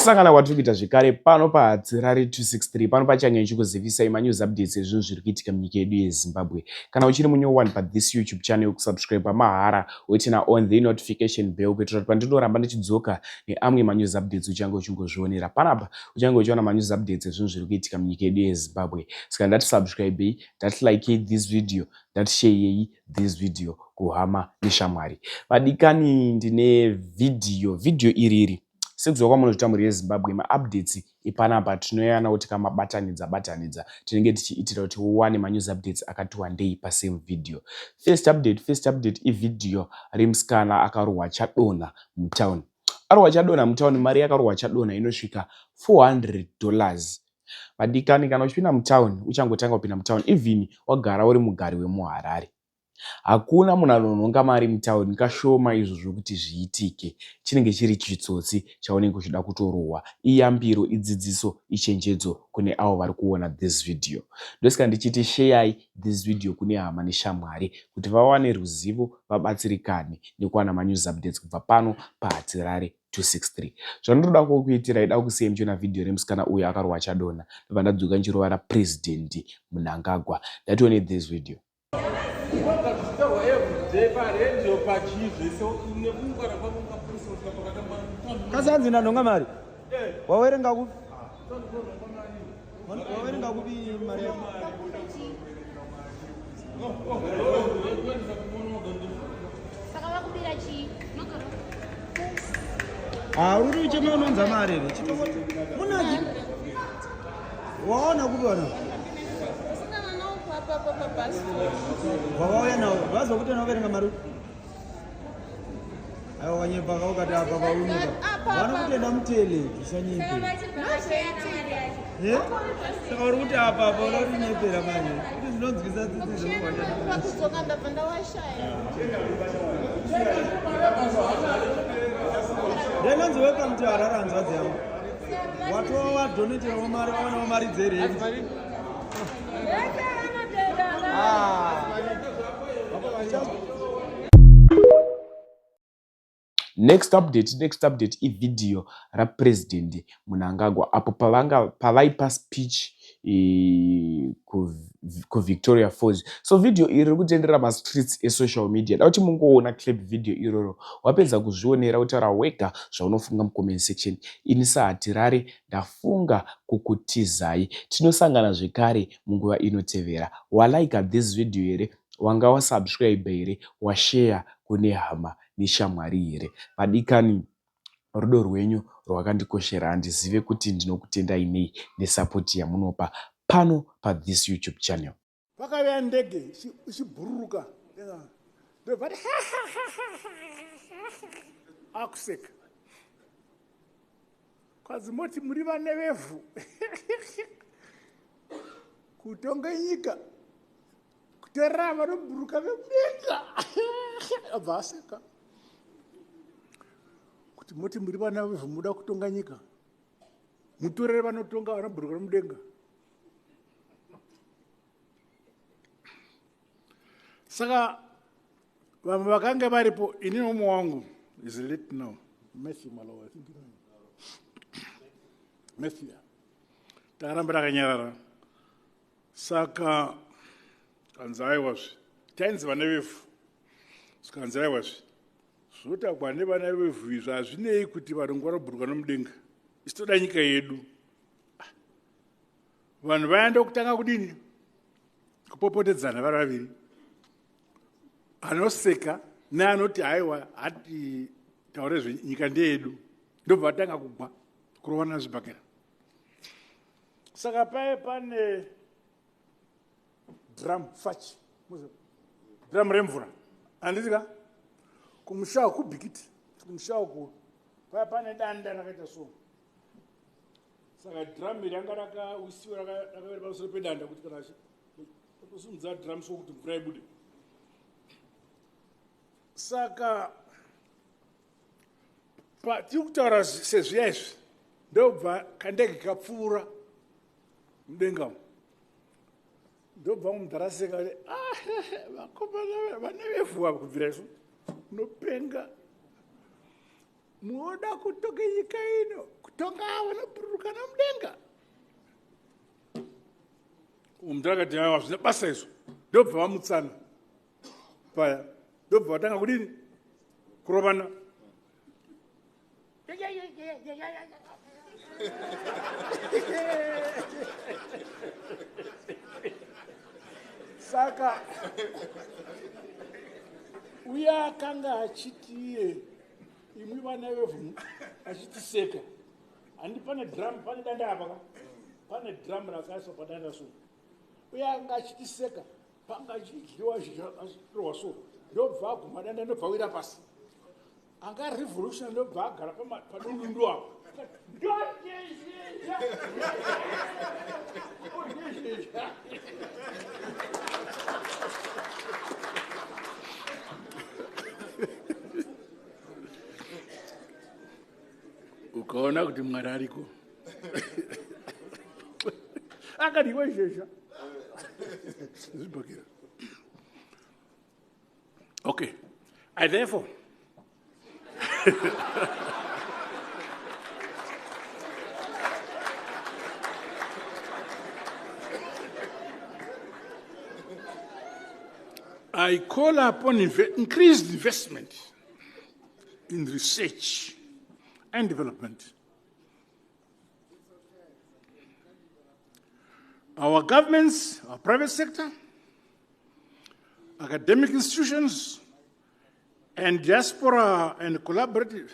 Kusangana kwatiri kuita zvekare pano paHatirari 263 pano pachange ndichikuzivisai manews updates ezvinhu zviri kuitika munyika yedu yeZimbabwe. Kana uchiri munew one pathis YouTube channel, kusubscribe mahara woturn on the notification bell kuitira kuti pandinoramba ndichidzoka neamwe manews updates uchange uchingozvionera. Panapa uchange uchiona manews updates ezvinhu zviri kuitika munyika yedu yeZimbabwe. Saka ndati subscribei, ndati likei this video, ndati sharei this video kuhama neshamwari. Vadikani, ndine vhidhiyo, vhidhiyo iriri sekuziva kwamunozviita mhuri yeZimbabwe, maupdates ipanapa tinoyana kuti kamabatanidza batanidza tinenge tichiitira kuti uwane manews updates akati wandei pasame video. First update, first update ivhidhiyo remusikana akarohwa chadonha mutown. Arohwa chadonha mutown, mari yakarohwa chadonha inosvika $400. Vadikani, kana uchipinda mutown, uchangotanga kupinda mutown, even wagara uri mugari wemuHarare, hakuna munhu anonhonga mari mutauni. Kashoma izvozvo kuti zviitike. Chinenge chiri chitsotsi chaunenge uchida kutorohwa. Iyambiro, idzidziso, ichenjedzo kune avo vari kuona this video. Ndosaka ndichiti sheyai this video kune hama neshamwari kuti vawane ruzivo, vabatsirikane nekuwana manews updates kubva pano paHatirare 263. Zvandinoda kukuitirai, da kusiyai muchiona vhidhiyo remusikana uyu akarohwa chadonha, ndobva ndadzoka ndichirova raPurezidendi Mnangagwa. Ndatione this video. Kasi hanzi ndanhonga mari. Wawerenga kupi? Wawerenga kupi mari yako? Saka vakubira chii? Ah, uri uchema unonza mari here? Chitoko munaki. Waona kupi wana? Kusangana nawo papa papa bus. Wavauya nawo, vazwa kuti vanoverenga mari. Aiwa, wanyepa ka ukati apa paunyika. Vanokutenda mutele, usanyepe. Eh? Saka uri kuti apa apa unoda kutinyepera manje. Kuti zvinonzwisa tsitsi zvekuwanda. Pakudzoka ndabva ndawashaya. Ndinonzi welcome to Harare, hanzvadzi yangu. Watova wadoneterawo mari, wawanawo mari dzerent. Ah. Next update, next update ivhidhiyo raPurezidendi Mnangagwa apo pavanga pavaipa speech kuVictoria Falls. So vhidhiyo iri riri kutenderera mastreets esocial media. Da kuti mungoona clip video iroro. Wapedza kuzvionera, utaura wega zvaunofunga mucomment section. Ini saHatirare ndafunga kukutizai. Tinosangana zvekare munguva inotevera. Walike this video here? Wanga wasubscribe here? Washare kune hama neshamwari here? Vadikani, rudo rwenyu rwakandikoshera. Handizive kuti ndinokutendai nei nesapoti yamunopa pano pathis YouTube channel. Pakauya ndege ichibhururuka, ndobva ti akuseka kwanzi, "Moti muri vane vevhu kutonga nyika, kutorera vanobhururuka vemudenga?" Abva aseka kuti, "Moti muri vana vevhu, muda kutonga nyika, mutorere vanotonga vanobhururuka nomudenga." Saka vamwe vakanga varipo, ini nomumwe wangu is late now, Matthew Malowa, I think you know him. Matthew. Takaramba takanyarara. Saka kanzi, "Aiwazve, tainzi vana vevhu." Sikanzi, "Aiwazve, zvinotakwa nevana vevhu izvi hazvinei kuti varungu vanobhuruka nomudenga, isi toda nyika yedu." Vanhu vaenda kutanga kudini? Kupopotedzana vari vaviri, anoseka neanoti, "Haiwa, hati taure zvenyika ndeyedu." Ndobva vatanga kugwa kurovana zvibhakera. Saka paye pane drum fach, drum remvura, handiti ka? Kumusha kubhikiti, kumusha uku paya pane danda rakaita so. Saka drum iri ranga rakawisiwa, rakavera pamusoro pedanda kuti kana kusimudza drum so kuti mvura ibude. Saka patiri kutaura sezviya izvi, ndobva kandege kapfuura mudenga umu. Ndobva mudharaseka kuti, "Ah, vakomana vane vevhu ava, kubvira isu unopenga, munoda kutonga nyika ino." Kutonga vanobhururuka nomudenga. Umntu akati, aiwa, zvine basa izvo. Ndobva vamutsana paya, ndobva vatanga kudini? Kurovana. Saka uye akanga achiti iye, imwi vana vevhu, achitiseka handi, pane drum, pane danda apa ka, pane drum rakaiswa padanda so. Uye anga achitiseka, panga achidyiwa achirohwa so, ndobva aguma danda, ndobva wira pasi. Anga revolution, ndobva agara padundundu apo. Ndozhezhezha. Ndozhezhezha. Ukaona kuti Mwari ariko, akadiwa izvezha zvibhakira. Okay, I therefore I call upon increased investment in research and development. Our governments, our private sector, academic institutions, and diaspora and collaborative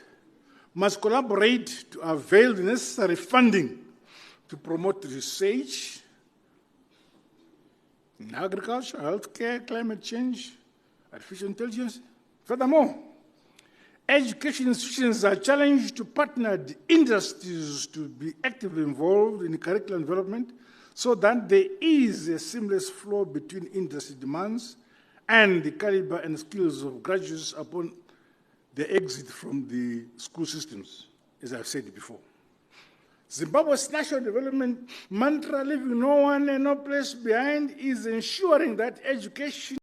must collaborate to avail the necessary funding to promote research in agriculture, healthcare, climate change, artificial intelligence. Furthermore, education institutions are challenged to partner the industries to be actively involved in curriculum development so that there is a seamless flow between industry demands and the caliber and skills of graduates upon the exit from the school systems, as I've said before. Zimbabwe's national development mantra, leaving no one and no place behind, is ensuring that education